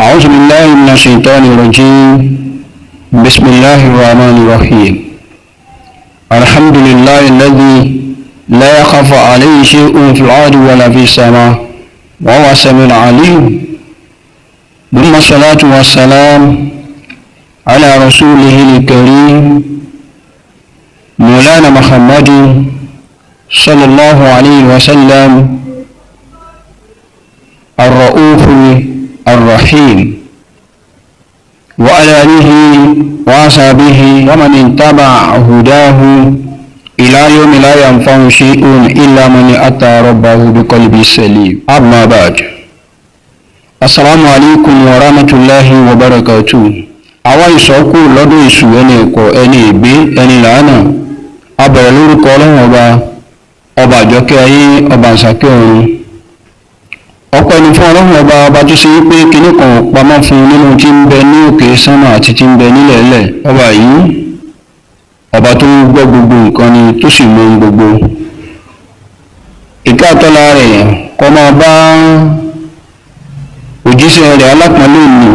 أعوذ بالله من الشيطان الرجيم. بسم الله الرحمن الرحيم. الحمد لله الذي لا يخاف عليه شيء في الأرض ولا في السماء وهو السميع العليم. ثم الصلاة والسلام على رسوله الكريم مولانا محمد صلى الله عليه وسلم الرؤوف الرحيم وعلى آله وأصحابه ومن اتبع هداه إلى يوم لا ينفع شيء إلا من أتى ربه بقلب سليم. أما بعد، السلام عليكم ورحمة الله وبركاته. Àwa ìsọ́kù lọ́dún ìṣù, ẹni ẹ̀kọ́, ẹni ìgbé, ẹni làánà. A bẹ̀rẹ̀ lórúkọ Ọlọ́run Ọba, Ọba àjọkẹ́ ayé, Ọba àṣàkẹ́ ọ̀run. Ọpẹ́ ni fún Ọlọ́run Ọba, Ọba tó ṣe wípé kinní kan ò pamọ́ fún nínú tí ń bẹ ní òkè sánmà àti tí ń bẹ nílẹ̀ ẹlẹ̀. Ọba yìí, Ọba tó ń gbọ́ gbogbo nǹkan ni, tó sì mọ ohun gbogbo. Ìkẹ́ àtọ́lá rẹ̀ kó máa bá òjíṣẹ́ rẹ̀ alápọ̀nlé ní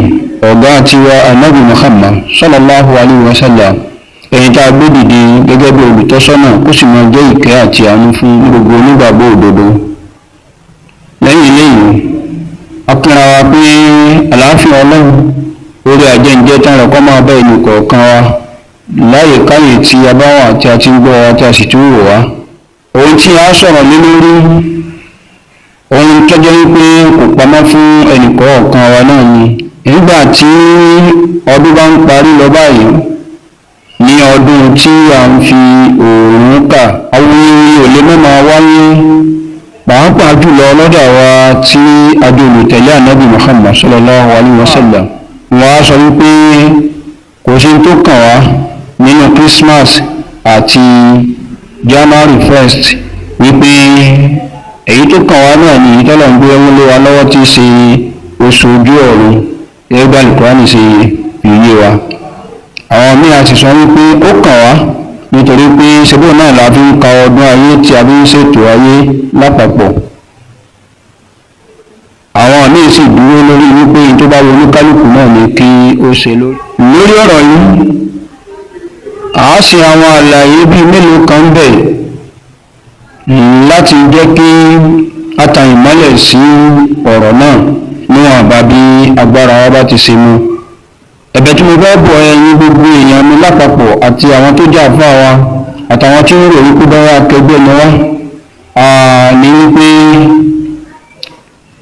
ọ̀gá tiwa, Anabi Muhammad sallallahu alayhi wa sallam, ẹni tá a gbé dìde gẹ́gẹ́ bí olùtọ́sọ́nà, kó sì máa jẹ́ ìkẹ́ àti àánú fún gbogbo onígbàgbọ́ òdodo. Lẹ́yìn eléyìí, a kíra wa pé àlàáfíà Ọlọ́run, orí àjẹǹjẹ tán rẹ̀, kó máa bá ẹnì kọ̀ọ̀kan wa láyè káyè tí a bá wà, tí a ti ń gbọ́ wa, tí a sì tún wò wá. Ohun tí a sọ̀rọ̀ lé lórí, ohun tó jẹ́ wípé kò pamọ́ fún ẹnì kọ̀ọ̀kan wa náà ni, nígbà tí ọdún bá ń parí lọ báyìí, ní ọdún tí a ń fi òòrùn kà, awuyewuye ò lè má máa wáyé, pàápàá jùlọ lọ́dọ̀ àwa tí a jẹ́ olùtẹ̀lé Ànábì Muhammad sallallahu alayhi wa sallam. Wọ́n á sọ wípé kò sí tó kàn wá nínú Christmas àti January 1st, wípé èyí tó kàn wá náà ni ìtọ́lọ̀ ń gbé ẹ̀wọ̀n lé wa lọ́wọ́, tí í ṣe oṣù ojú ọ̀run, gẹ́gẹ́ bí Àlùkùránì ṣe fi yé wa. Àwọn míì á ti sọ wípé ó kàn wá, nítorí pé ṣebí náà la fi ń ka ọdún ayé tí a fi ń ṣètò ayé lápapọ̀. Àwọn míì sì dúró lórí wípé tó bá wo oníkálukú náà ni kí ó ṣe lórí. Lórí ọ̀rọ̀ yìí, à á ṣe àwọn àlàyé bíi mélòó kan bẹ̀ láti jẹ́ kí a tan ìmọ́lẹ̀ sí ọ̀rọ̀ náà níwọ̀n bá bí agbára wa bá ti ṣe mú. Ẹ̀bẹ̀ tí mo fẹ́ bọ̀ ẹ̀yin gbogbo èèyàn mi lápapọ̀, àti àwọn tó jà fún àwa, àtàwọn tí ń rò wípé báwa akẹgbẹ́ ni wá, ní wípé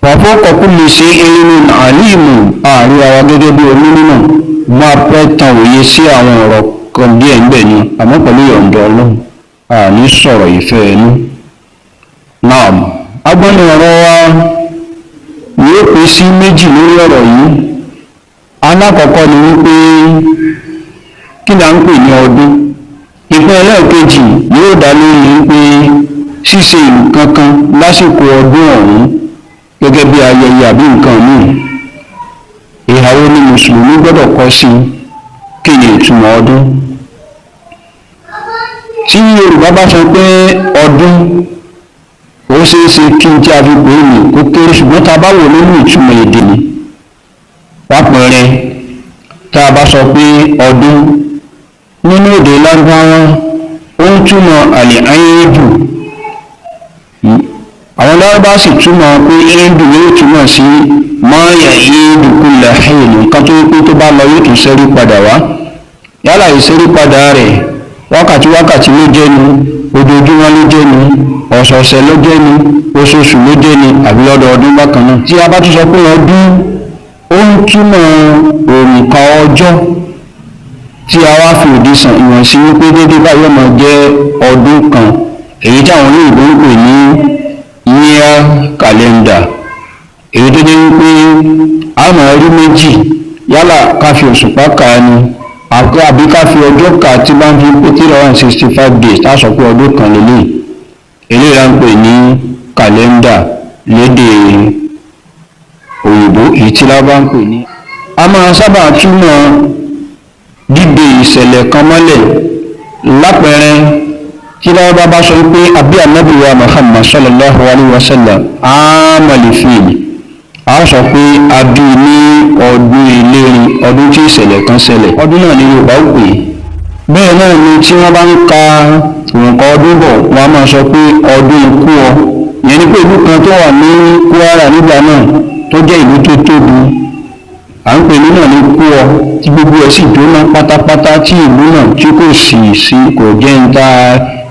wàfọ́kọ̀ kulli shay'in alimu. Àárín àwa gẹ́gẹ́ bí onímọ̀ máa fẹ́ tan òye sí àwọn ọ̀rọ̀ kan díẹ̀ ńbẹ̀ ni, àmọ́ pẹ̀lú ìyọ̀ǹda Ọlọ́run, àní sọ̀rọ̀ ìfẹ́ ẹnu. Naam, agbọ́ni ọ̀rọ̀ wa yóò pín sí méjì lórí ọ̀rọ̀ yìí. Alákọ̀ọ́kọ́ ni wípé, kí là ń pè ní ọdún? Ìpín ẹlẹ́ẹ̀kejì yóò dá lórí wípé ṣíṣe nǹkan kan lásìkò ọdún ọ̀hún gẹ́gẹ́ bí ayẹyẹ àbí nǹkan míì, ìhàwó ni mùsùlùmí gbọ́dọ̀ kọ́ sí? Kí ni ìtumọ̀ ọdún? Tí Yorùbá bá sọ pé ọdún, ó ṣeé ṣe kí n tí a fi pè é nì kó kéré, ṣùgbọ́n tá a bá wò nínú ìtumọ̀ èdè ni pápẹrẹ, tá a bá sọ pé ọdún nínú èdè Lárúbáwá, ó ń túmọ̀ àlè ayédù. Àwọn Lárúbá sì túmọ̀ pé éèdù yóò túmọ̀ sí máyà éèdù kulla hin, nǹkan tó pé tó bá lọ, yóò tún ṣẹ́rí padà wá. Yálà ìṣẹ́rí padà rẹ̀, wákàtí wákàtí ló jẹ́ ni, ojoojúmọ́ ló jẹ́ ni, ọ̀sọ̀ọ̀sẹ̀ ló jẹ́ ni, oṣooṣù ló jẹ́ ni, àbí lọ́dọọdún bákan náà. Tí a bá tún sọ pé ọdún, ó ń túmọ̀ òǹkà ọjọ́ tí a wá fi òdì sàn ìwọ̀n sí, wípé déédéé báyìí ó máa jẹ́ ọdún kan, èyí tí àwọn olóyìnbó ń pè ní year calendar, èyí tó jẹ́ wípé a máa rí méjì: yálà ká fi òṣùpá kà á ni, àbí ká fi ọjọ́ kà á, tí bá ń fi pé 365 days, tá a sọ pé ọdún kan lélẹ̀. Eléyìí là ń pè ní kàlẹ́ndà lédè òyìnbó, èyí tí lábá ń pè ní. A máa sábà túmọ̀ dídè ìṣẹ̀lẹ̀ kan mọ́lẹ̀. Lápẹẹrẹ, tí lábá bá sọ pé àbí Ànábì wa Muhammad sallallahu alayhi wa sallam aamali fíìlì, a sọ pé a bí ní Ọdún elérin, ọdún tí ìṣẹ̀lẹ̀ kan ṣẹlẹ̀, ọdún náà ni Yorùbá ó pè é. Bẹ́ẹ̀ náà ni tí wọ́n bá ń ka òǹkà ọdún bọ̀, wọ́n á máa sọ pé ọdún ikú ọ. Ìyẹn ni pé ìlú kan tó wà ní Kwara nígbà náà tó jẹ́ ìlú tó tóbi, à ń pè ní náà ní kú ọ, tí gbogbo ẹ̀ sì jóná pátápátá, tí ìlú náà tí kò sì sí, kò jẹ́ ń ta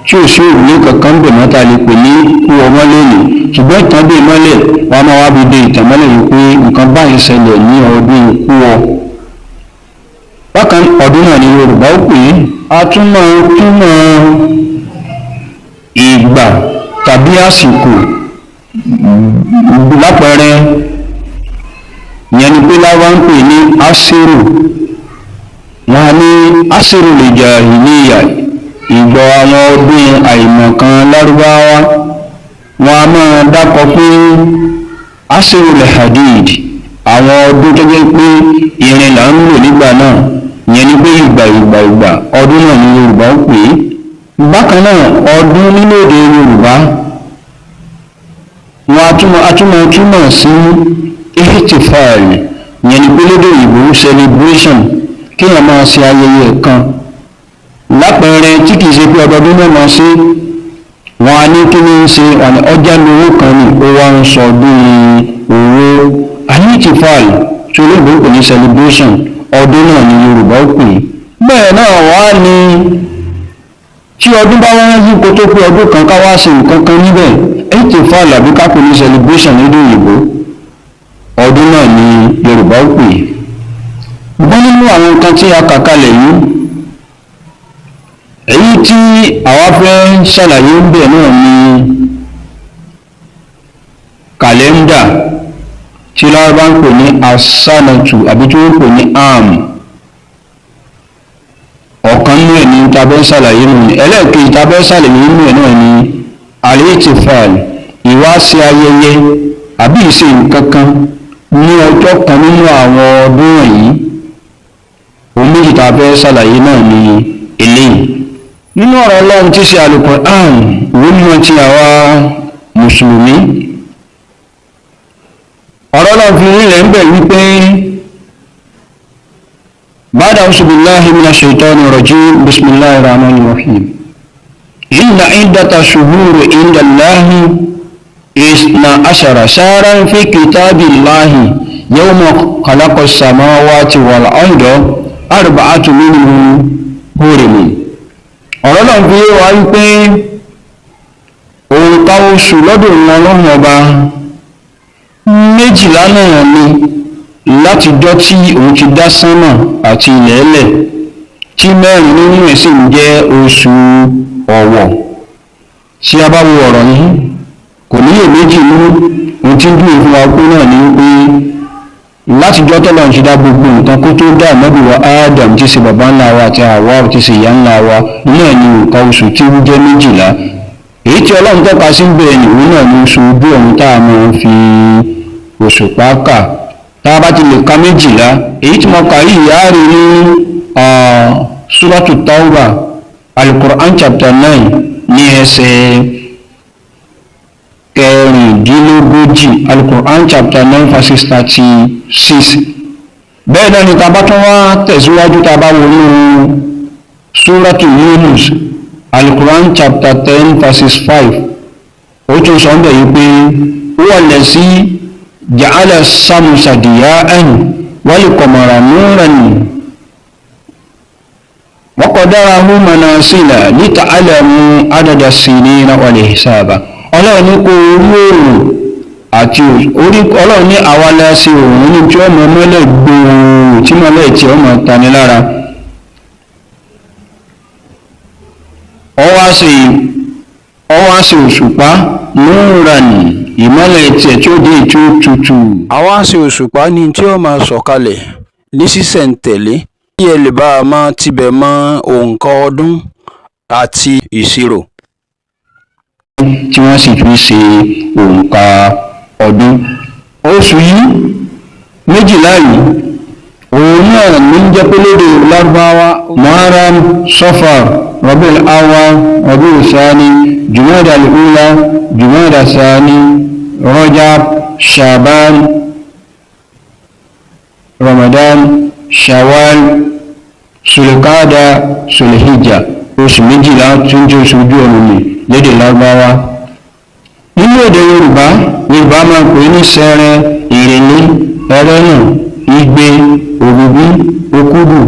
tí ò sí òrùlé kankan bẹ̀ mọ́ ta lè pè ní kú ọmọ lónìí. Ṣùgbọ́n ìtàn dé mọ́lẹ̀, wọ́n á máa wá fi de ìtàn mọ́lẹ̀ yìí pé nǹkan báyìí ṣẹlẹ̀ ní ọdún ikú ọ. Bákan, ọdún náà ni Yorùbá ó pè é. A tún máa túmọ̀ ìgbà tàbí àsìkò. Lápẹẹrẹ, ìyẹn ni pé láwa ń pè ní asiru, wọn á ní asiru lè jàhílíyà, ìgbà àwọn ọdún àìmọ̀kan Lárúbáwá. Wọn a máa dákọ pé asiru lè hadid, àwọn ọdún tó jẹ́ pé irin là ń lò nígbà náà. Ìyẹn ni pé ìgbà ìgbà ìgbà, ọdún náà ni Yorùbá ń pè é. Bákan náà, ọdún nínú èdè Yorùbá, wọn a túmọ̀ sí ihtifal. Ìyẹn ni pé lédè òyìnbó, celebration, kéèyàn máa ṣe ayẹyẹ kan. Lápẹẹrẹ, tí kìí ṣe pé ọdọọdún náà máa ṣe, wọn á ní kí ní í ṣe ọjà lówó kan ní ó wá ń sọ ọdún owó. Ihtifal tí olóògbé pè ní celebration, ọdún náà ni Yorùbá ó pè é. Bẹ́ẹ̀ náà wá ní tí ọdún bá wá yí kó tó pé ọdún kan, ká wá ṣe nǹkan kan níbẹ̀, ihtifal àbí ká pè ní celebration lédè òyìnbó, ọdún náà ni Yorùbá ó pè é. Ṣùgbọ́n nínú àwọn nǹkan tí a kà kalẹ̀ yìí, èyí tí àwa fẹ́ ṣàlàyé ń bẹ̀ náà ni kàlẹ́ndà tí Lárúbá ń pè ní asanatu àbí tí wọ́n ń pè ní am. Ọ̀kan nínú ẹ̀ ní tabẹ́ ṣàlàyé nù ní. Ẹlẹ́ẹ̀kejì tabẹ́ ṣàlàyé nínú ẹ̀ náà ni al-ihtifal, ìwá ṣe ayẹyẹ àbí ìṣe nǹkan kan ní ọjọ́ kan nínú àwọn ọdún wọ̀nyí. Ohun méjì tá a fẹ́ ṣàlàyé náà ni eléyìí. Nínú ọ̀rọ̀ Ọlọ́run tí ṣe Al-Qur'an, ìwé mímọ́ ti àwa mùsùlùmí, ọ̀rọ̀ Ọlọ́run fi rinlẹ̀ ń bẹ̀ wípé ba'da a'udhu billahi minash shaitani rajim, bismillahir rahmanir rahim, inna iddata shuhuri inda Allahi isna ashara shahran fi kitabillahi yawma khalaqa as-samawati wal arda arba'atu minhum hurum. Ọ̀rọ̀ náà fi yé wa wípé òǹkà oṣù lọ́dún Ọlọ́run Ọba 12 náà ni látijọ́ tí òun ti dá sánmà àti ilẹ̀ ẹlẹ̀, tí 4 nínú ẹ̀ sì ń jẹ́ oṣù ọ̀wọ̀. Tí a bá wo ọ̀rọ̀ yìí, kò níyè méjì nínú. Ohun tí ń dúró fún wa pé náà ni pé látijọ́ tọ́lọ́run ti dá gbogbo nǹkan kó tó dá ànábì wa Adam tí ṣe bàbá ńlá wa àti Hawa tí ṣe ìyá ńlá wa náà ni òǹkà oṣù tí ń jẹ́ 12. Èyí tí Ọlọ́run tọ́ka sí bẹ́ẹ̀ ni òun náà ni oṣù ojú ọ̀run tá a máa ń fi òṣùpá kà. Tá a bá ti lè ka 12 èyí tí mo kà yìí, á rí ní Suratu Tawba, Al-Qur'an chapter 9 ní ẹsẹ̀ 36, Al-Qur'an chapter 9 verses 36. Bẹ́ẹ̀ náà ni tá a bá tún wá tẹ̀síwájú, tá a bá wọnú Suratu Yunus, Al-Qur'an chapter 10 verses 5, ó tún sọ ń bẹ̀ yìí pé huwa allazi ja'ala shamsa diya'an wal qamara nuran wa qaddarahu manazila lita'lamu adada sinina wal hisaba. Ọlọ́run ní kó orí òòrùn àti orí, Ọlọ́run ní àwa la ṣe òòrùn ní tí ọmọ mọ́lẹ̀ gbòòrò, tí mọ́lẹ̀ tí ọmọ tani lára. Ọwọ́ á ṣe òṣùpá nuran, ìmọ́lẹ̀ tiẹ̀ tí ó dé tí ó tutù. Àwa ṣe òṣùpá ní tí ó máa sọ̀kalẹ̀ ní ṣísẹ̀ntẹ̀lé kí ẹ lè bá a máa tibẹ̀ mọ òǹkà ọdún àti ìṣirò. Tí wọ́n sì fi ṣe òǹkà ọdún. Oṣù yìí 12 yìí, òun náà ní jẹ́ pé lédè Lárúbáwá: Muharram, Safar, Rabiul Awwal, Rabiul Thani, Jumada al-Ula, Jumada Thani, Rajab, Shaban. Ramadan, Shawwal, Sulukada, Sulhijja, oṣù 12 tó ń jẹ́ oṣù ojú ọ̀run ni lédè Lárúbáwá. Nínú èdè Yorùbá, Yorùbá máa ń pè ní Ṣẹrẹ, Ìrèlé, Ẹrẹ́nà, Igbe, Òbíbí, Òkúdù,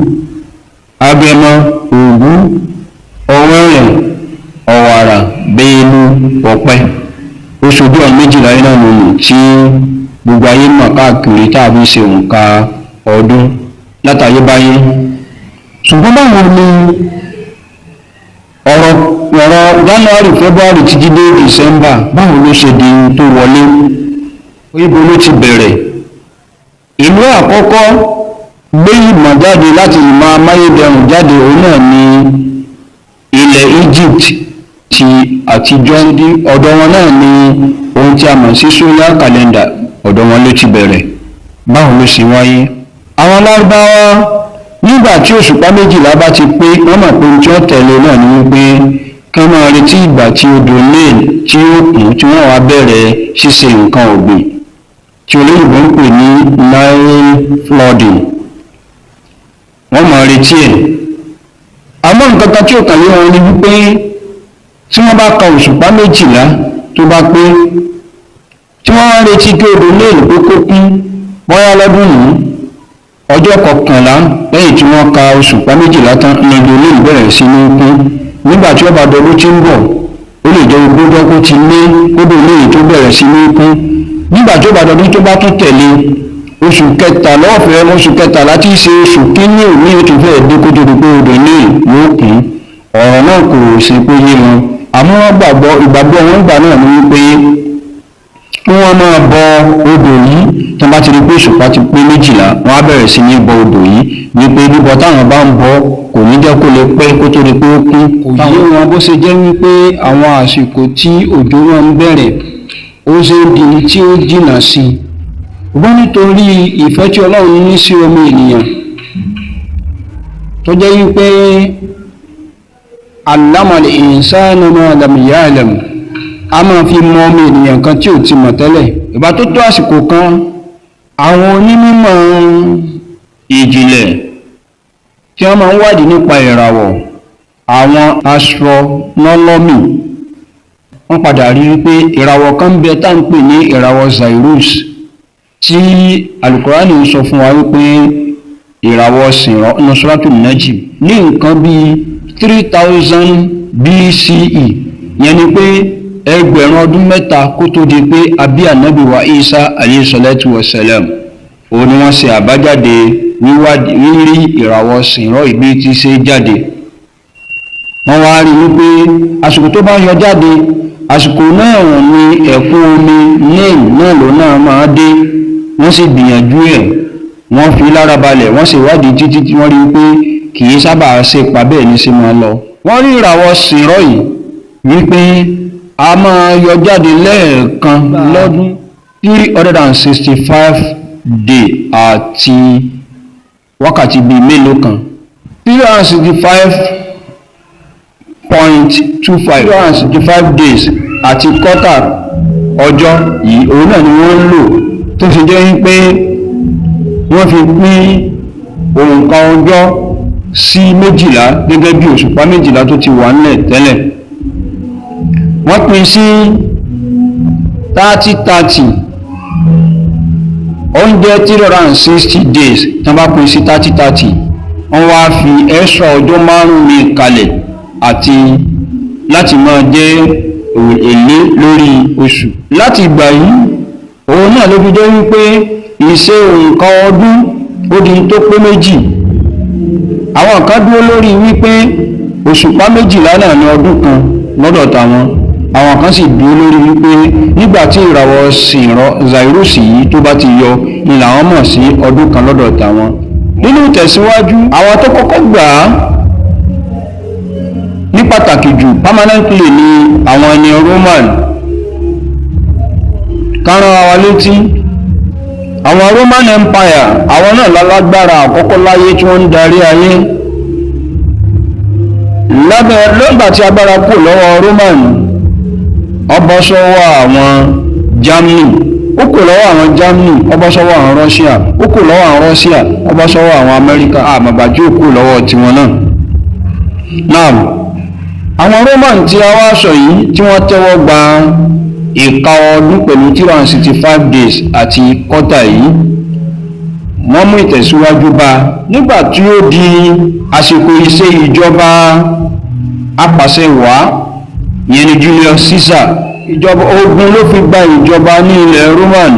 Agẹmọ, Ògún, Ọ̀wẹ̀rẹ̀, Ọ̀wàrà, Bélú, Ọ̀pẹ. Oṣù ojú ọ̀run 12 yìí náà nìyí tí gbogbo ayé mọ̀ káàkiri tá a fi ṣe òǹkà ọdún látayébáyé. Ṣùgbọ́n báwo ni ọ̀rọ̀ ọ̀rọ̀ January, February títí dé December, báwo ló ṣe di tó wọlé? Ibo ló ti bẹ̀rẹ̀? Ìlú àkọ́kọ́ gbé ìmọ̀ jáde láti ìmọ̀ amáyédẹrùn jáde, òun náà ní ilẹ̀ Egypt ti àtijọ́. Ọ̀dọ̀ wọn náà ní ohun tí a mọ̀ sí solar calendar, ọ̀dọ̀ wọn ló ti bẹ̀rẹ̀. Báwo ló ṣe wáyé? Àwọn Lárúbáwá, nígbà tí òṣùpá 12 bá ti pé, wọ́n mọ̀ pé ohun tí wọ́n tẹ̀lé náà ni wípé kí wọ́n máa retí ìgbà tí odò Nile tí ó kún, tí wọ́n wá bẹ̀rẹ̀ ṣíṣe nǹkan ọ̀gbìn tí olóyìnbó ń pè ní Nile flooding. Wọ́n máa retí ẹ̀. Àmọ́ nǹkan kan tí ó kàn yé wọn ni wípé tí wọ́n bá ka òṣùpá 12 tó bá pé, tí wọ́n wá retí kí odò Nile pé kó kún, bóyá lọ́dún yìí, ọjọ́ 11 lẹ́yìn tí wọ́n ka òṣùpá 12 tán ní odò Nile bẹ̀rẹ̀ sí ní kún. Nígbà tí ó bá dọdún tí ń bọ̀, ó lè jẹ́ ogójọ́ kó ti lé kódò Nile tó bẹ̀rẹ̀ sí ní kún. Nígbà tí ó bá dọdún tó bá tún tẹ̀lé, oṣù 13 ọ̀fẹ́, oṣù 13 tí í ṣe oṣù kínní òní, ó tún fẹ́ẹ̀ dé kó tó di pé odò Nile yóò kún. Ọ̀rọ̀ náà kò ṣe pé yé wọn, àmọ́ wọ́n gbàgbọ́. Ìgbàgbọ́ wọn gbà náà ni wípé kí wọ́n máa bọ odò yìí. Tí wọ́n bá ti rí pé òṣùpá ti pé 12, wọ́n á bẹ̀rẹ̀ sí ní bọ odò yìí, wípé bíbọ táwọn bá ń bọ kò ní jẹ́ kó lè pẹ́ kó tó di pé ó kún. Kò yé wọn bó ṣe jẹ́ wípé àwọn àsìkò tí òjò wọn ń bẹ̀rẹ̀, ó ṣe ń di tí ó jìnnà sí i. Ṣùgbọ́n nítorí ìfẹ́ tí Ọlọ́run ní sí ọmọ ènìyàn, tó jẹ́ wípé allamal insana ma lam ya'lam, a máa fi mọ ọmọ ènìyàn kan tí ò ti mọ̀ tẹ́lẹ̀. Ìgbà tó tó àsìkò kan, àwọn onímọ̀ ìjìnlẹ̀ tí wọ́n máa ń wádìí nípa ìràwọ̀, àwọn astronomy, wọ́n padà rí wípé ìràwọ̀ kan ń bẹ tá ń pè ní ìràwọ̀ Cyrus, tí Alukurani ń sọ fún wa wípé ìràwọ̀ sìnrọ̀ nusratu Najim ní nǹkan bíi 3000 BCE, yẹn ni pé 3000 ọdún kó tó di pé abí ànábì wa Isa alayhi salatu wa salam, òun ni wọ́n ṣe àbájáde wíwádìí rírí ìràwọ̀ sìnrọ̀ ìbí tí ṣe jáde. Wọ́n wá rí wípé àsìkò tó bá yọ jáde, àsìkò náà ni ẹ̀kún omi Nile náà ló náà máa dé. Wọ́n sì gbìyànjú ẹ̀, wọ́n fi lára balẹ̀, wọ́n sì wádìí títí tí wọ́n rí pé kì í sábà ṣe pa bẹ́ẹ̀ ní sí máa lọ. Wọ́n rí ìràwọ̀ sìnrọ̀ yìí wípé a máa yọ jáde lẹ́ẹ̀kan lọ́dún, 365 day àti wákàtí bíi mélòó kan, 365.25, 365 days àti kọ́tà ọjọ́ yìí, òun náà ni wọ́n ń lò, tó fi jẹ́ wípé wọ́n fi pín òǹkà ọjọ́ sí 12 gẹ́gẹ́ bí òṣùpá 12 tó ti wà nílẹ̀ tẹ́lẹ̀. Wọ́n pín sí 30 30, ó ń jẹ́ 360 days. Tí wọ́n bá pín sí 30 30, wọ́n wá fi extra ọjọ́ 5 ní kalẹ̀ àti láti máa jẹ́ èlé lórí oṣù. Láti ìgbà yìí, òun náà ló fi jẹ́ wípé ìṣe òǹkà ọdún ó di tó pé méjì. Àwọn kan dúró lórí wípé òṣùpá 12 náà ní ọdún kan lọ́dọ̀ tàwọn. Àwọn kan sì dúró lórí wípé nígbà tí ìràwọ̀ sìnrọ̀ Cyrus yìí tó bá ti yọ ni làwọn mọ̀ sí ọdún kan lọ́dọ̀ tàwọn. Nínú ìtẹ̀síwájú, àwọn tó kọ́kọ́ gbà á ní pàtàkì jù permanently ni àwọn ẹni Roman. Kárán wa létí, àwọn Roman Empire, àwọn náà lálágbára àkọ́kọ́ láyé tí wọ́n ń darí ayé lábẹ́. Lọ́gbà tí agbára kù lọ́wọ́ Roman, ó bọ́ sọ́wọ́ àwọn Germany, Ó kò lọ́wọ́ àwọn Germany, ó bọ́ sọ́wọ́ àwọn Russia. Ó kò lọ́wọ́ àwọn Russia, ó bọ́ sọ́wọ́ àwọn Amẹ́ríkà. Àmọ̀gbàjú ó kò lọ́wọ́ tiwọn náà. Now, àwọn Roman tí a wá sọ yìí tí wọ́n tẹ́wọ́ gba ìka ọdún pẹ̀lú 365 days àti kọ́tà yìí, wọ́n mú ìtẹ̀síwájú bá nígbà tí ó di àsìkò iṣẹ́ ìjọba apàṣẹwàá, ìyẹn ni Julius Caesar. Ìjọba ogun ló fi gba ìjọba ní ilẹ̀ Roman,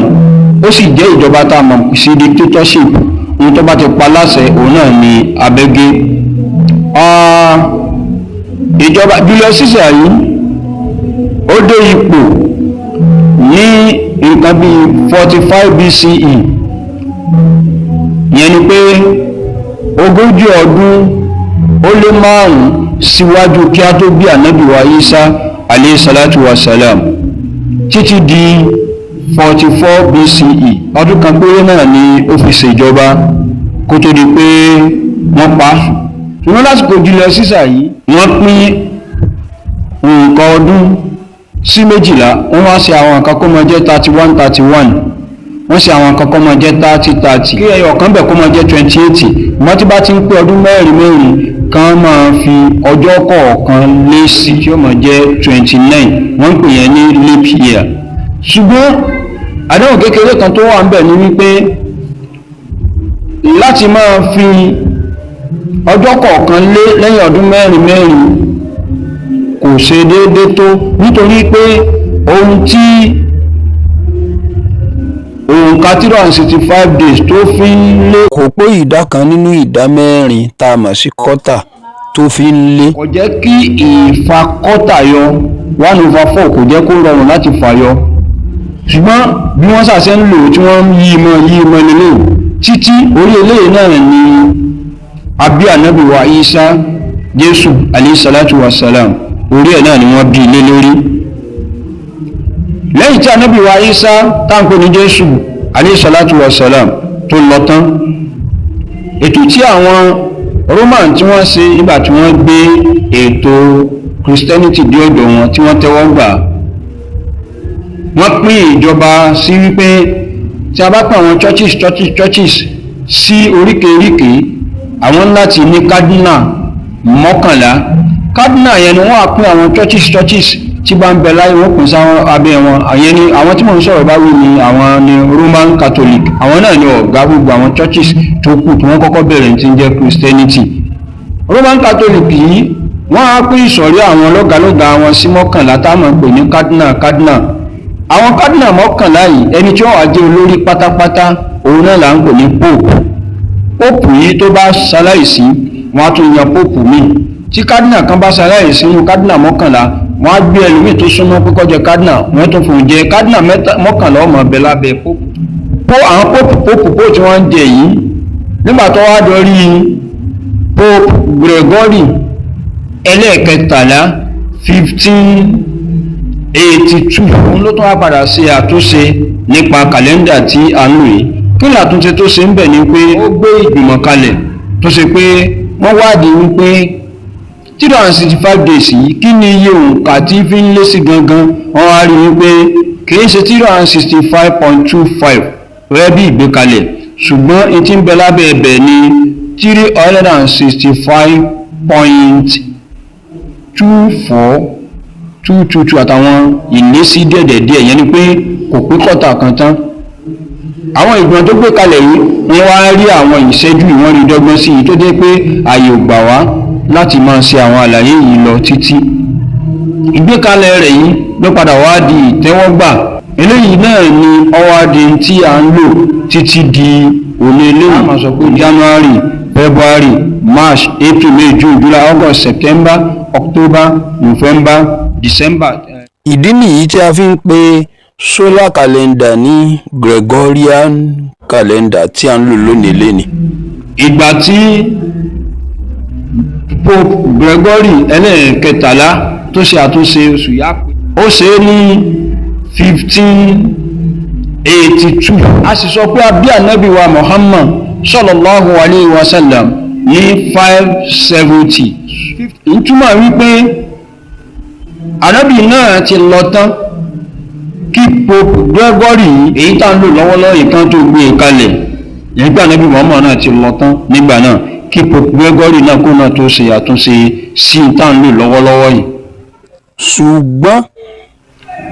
ó sì jẹ́ ìjọba tá a mọ̀ sí dictatorship. Ohun tó bá ti pa láṣẹ, òun náà ni abẹ́gẹ́. Ìjọba Julius Caesar yìí, ó dé ipò ní nǹkan bíi 45 BCE, ìyẹn ni pé 45 ọdún síwájú kí a tó bí ànábì wa Isa alayhi salatu wa salam, títí di 44 BCE. Ọdún kan péré náà ni ó fi ṣèjọba kó tó di pé wọ́n pa á. Ṣùgbọ́n lásìkò Julius Caesar yìí, wọ́n pín nǹkan ọdún sí 12. Wọ́n wá ṣe àwọn nǹkan kó máa jẹ́ 31 31, wọ́n ṣe àwọn nǹkan kó máa jẹ́ 30 30, kí ẹyọ kan bẹ̀ kó máa jẹ́ 28. Wọ́n ti bá ti ń pé ọdún mẹ́rin mẹ́rin kan, máa fi ọjọ́ kọ̀ọ̀kan lé sí tí ó máa jẹ́ 29. Wọ́n ń pè yẹn ní leap year. Ṣùgbọ́n àdéhùn kékeré kan tó wà ń bẹ̀ ni wípé láti máa fi ọjọ́ kọ̀ọ̀kan lé lẹ́yìn ọdún mẹ́rin mẹ́rin kò ṣe déédé tó, nítorí pé ohun tí òǹkà 365 days tó fi ń lé Kò pé ìdá kan nínú ìdá mẹ́rin tá a mọ̀ sí kọ́tà tó fi ń lé. Kò jẹ́ kí ìfakọ́tà yọ 1/4, kò jẹ́ kó rọrùn láti fàyọ. Ṣùgbọ́n bí wọ́n ṣàṣẹ ń lò tí wọ́n ń yí mọ́ yí mọ́ lélẹ̀ títí orí eléyìí náà ni àbí ànábì wa Isa Jésù alayhi salatu wa salam, orí ẹ̀ náà ni wọ́n bí ilé lórí. Lẹ́yìn tí ànábì wa Isa táǹpé ní Jésù alayhi salatu wa salam tó lọ tán, ètò tí àwọn Roman tí wọ́n ṣe nígbà tí wọ́n gbé ètò Christianity dé ọ̀dọ̀ wọn tí wọ́n tẹ́wọ́ gbà, wọ́n pín ìjọba sí wípé tí a bá pín àwọn churches churches churches sí oríkèéríkèé, àwọn láti ní cardinal 11. Cardinal yẹn ni wọ́n á pín àwọn churches churches tí bá ń bẹ láyé, wọ́n pín sáwọn abẹ́ wọn. Àyẹn ni àwọn tí mò ń sọ̀rọ̀ bá wí ni àwọn ni Roman Catholic. Àwọn náà ni ọ̀gá gbogbo àwọn churches tó kù tí wọ́n kọ́kọ́ bẹ̀rẹ̀ tí ń jẹ́ Christianity. Roman Catholic yìí, wọ́n á pín ìsọ̀rí àwọn lọ́gàlọ́gà wọn sí 11 táwọn pè ní cardinal cardinal. Àwọn cardinal 11 yìí, ẹni tí wọ́n wá jẹ́ olórí pátápátá, òun náà là ń pè ní pope. Pope yìí tó bá ṣaláìsí, wọ́n á tún yan pope míì. Tí cardinal kan bá ṣaláìsí nínú cardinal 11, wọ́n á gbé ẹlòmíì tó súnmọ́ pé kó jẹ́ cardinal, wọ́n tún fún un jẹ. Cardinal 11 ó máa bẹ lábẹ́ pope. Pó àwọn pope pope pope tí wọ́n ń jẹ yìí, nígbà tó wá dọrí Pope Gregory ẹlẹ́ẹ̀kẹtàlá, 1582, òun ló tún wá padà ṣe àtúnṣe nípa kàlẹ́ndà tí a ń lò yìí. Kí ni àtúnṣe tó ṣe ń bẹ̀ ni pé ó gbé ìgbìmọ̀ kalẹ̀ tó ṣe pé wọ́n wádìí wípé 365 days yìí, kí ni iye òǹkà tí fi ń lé sí gangan? Wọ́n wá rí wípé kìí ṣe 365.25 rẹ́ bí ìgbékalẹ̀, ṣùgbọ́n etí ń bẹ lábẹ́ ẹbẹ̀ ní 365.24222 àtàwọn ìlésí díẹ̀díẹ̀. Yẹn ni pé kò pé kọ́tà kan tán. Àwọn ìgbìmọ̀ tó gbé kalẹ̀ yìí, wọ́n wá rí àwọn ìṣẹ́jú ìwọ́n rí dọ́gbọ́n sí i, tó jẹ́ pé ààyè ò gbà wá láti máa ṣe àwọn àlàyé yìí lọ títí. Ìgbékalẹ̀ rẹ̀ yìí ló padà wá di ìtẹ́wọ́gbà. Eléyìí náà ni ọwọ́ adi tí à ń lò títí di òní. Eléyìí a máa sọ pé January, February, March, April, May, June, July, August, September, October, November, December. Ìdí nìyí tí a fi ń pe solar calendar ní Gregorian calendar tí à ń lò lónìí lénìí. Ìgbà tí Pope Gregory ẹlẹ́ẹ̀kẹtàlá tó ṣe àtúnṣe oṣù yá, ó ṣe é ní 1582. A sì sọ pé a bí ànábì wa Muhammad sallallahu alayhi wa sallam ní 570, ìtumọ̀ wípé ànábì náà ti lọ tán kí Kí Pope Gregory, èyí tá ń lò lọ́wọ́lọ́wọ́ yìí, kan tó gbé e kalẹ̀, nígbà Ànábì Muhammad náà ti lọ tán nígbà náà, kí Pope Gregory náà kó náà tó ṣe àtúnṣe sí tá ń lò lọ́wọ́lọ́wọ́ yìí. Ṣùgbọ́n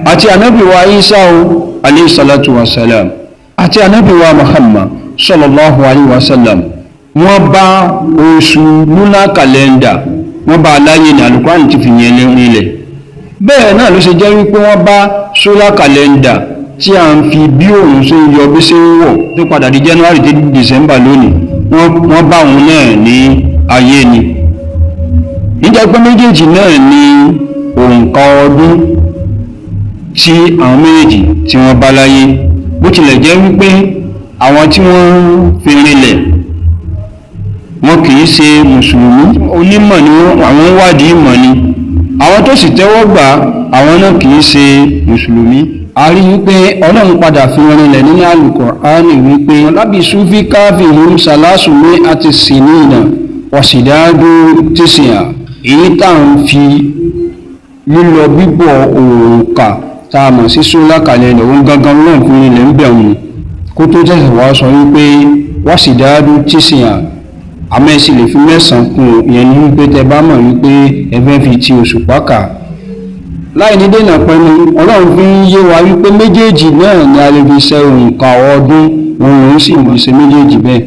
Àti Ànábì wa Isa o alayhi salatu wa salam, àti Ànábì wa Muhammad sallallahu alayhi wa sallam, wọ́n bá oṣù lunar calendar, wọ́n bá aláyé ní Alukurani ti fi yẹn rinlẹ̀. Bẹ́ẹ̀ náà ló ṣe jẹ́ wípé wọ́n bá solar calendar tí a ń fi bí òun ṣe ń yọ, bí ṣe ń wọ̀, tó padà di January dé December lónìí, wọ́n bá òun náà ní ayé ni. Níjà pé méjèèjì náà ní òǹkà ọdún tí àwọn méjèèjì tí wọ́n bá láyé, bó tilẹ̀ jẹ́ wípé àwọn tí wọ́n fi rinlẹ̀, wọn kì í ṣe mùsùlùmí, onímọ̀ ni wọ́n, àwọn ń wádìí ìmọ̀ ni. Àwọn tó sì tẹ́wọ́ gbà, àwọn náà kì í ṣe mùsùlùmí. A rí wípé Ọlọ́run padà fi rinlẹ̀ nínú Àlùkùránì wípé labisu fi kahfihim 300 sinina wazdadu tis'a. Èyí tá à ń fi lílọ bíbọ̀ òǹkà tá a mọ̀ sí solar calendar, òun gangan náà fi rinlẹ̀ ń bẹ̀ wọn, kó tó tẹ̀sẹ̀ wá sọ wípé wazdadu tis'a, àmọ́ ẹ sì lè fi 9 kún un. Ìyẹn ní wípé tẹ bá mọ̀ wípé ẹ fẹ́ fi ti òṣùpá kà láì ní dènà pẹ̀lú. Ọlọ́run fi ń yé wa wípé méjèèjì náà ni a lè fi ṣe òǹkà ọdún, òun lòún sì fi ṣe méjèèjì bẹ́ẹ̀.